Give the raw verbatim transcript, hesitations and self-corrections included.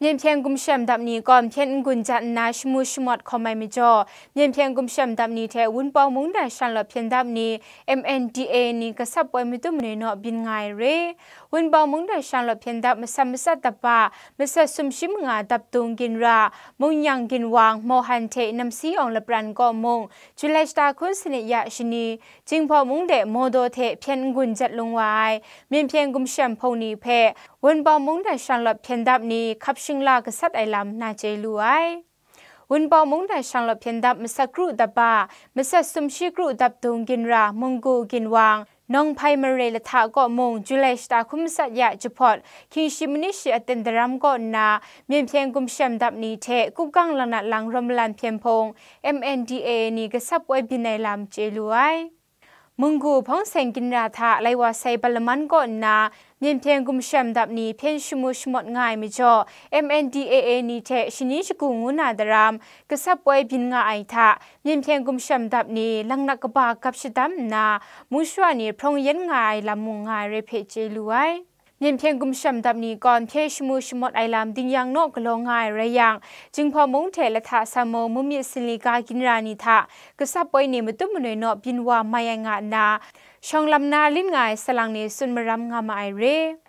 Myen hpyen gumshem dap ni kaw hpyen n-gun jat nna shamu shamawt hkawm ai majaw, Myen hpyen gumshem dap ni hte Wunpawng mungdan shanglawt hpyen dap ni M N D A A ni gasat poi madum manoi naw byin nga ai re. Wunpawng mungdan shanglawt hpyen dap masat masat dap ba, masat sumshi manga dap dung ginra, Mungyang Ginwang, Mohan hte Namsi Awng Lapran kaw mung, July shata hkun sanit ya shani, Jinghpaw mung de Mawdaw hte hpyen n-gun jat lung wa ai, Myen hpyen gumshem hpung ni hpe, Wunpawng mungdan shanglawt hpyen dap ni hkap shingla gasat ai lam na chye lu ai. Wunpawng mungdan shanglawt hpyen dap masat kru dap ba, masat sumshi kru dap dung ginra, Munggu Ginwang, Nawng Hpai Mare lahta kaw mung, July shata hkun masat ya jahpawt, hkying shi manit shi aten daram kaw nna, Myen hpyen gumshem dap ni hte Kupgang Langnat Lang Rawmalan hpyen hpung, M N D A A ni gasat poi byin ai lam chye lu ai. Munggu hpawng seng ginra hta lai wa sai balaman kaw nna, Myen hpyen gumshem dap ni hpyen shamu shamawt nga ai majaw, M N D A A ni hte shani shagu ngu na daram, gasat poi byin nga ai hta, Myen hpyen gumshem dap ni langnak kaba gap shadam nna, mung shawa ni hprawng yen nga ai lam mung nga ai rai hpe chye lu ai. Myen hpyen gumshem dap ni kaw hpyen shamu shamawt ai lam ding yang naw galaw nga ai rai yang, Jinghpaw mung hte lahta sa mung, mumyit sinli ga ginra ni hta gasat poi ni madum manoi naw byin wa mai ai nga nna, shawng lam na lin nga ai salang ni tsun maram nga ma ai re.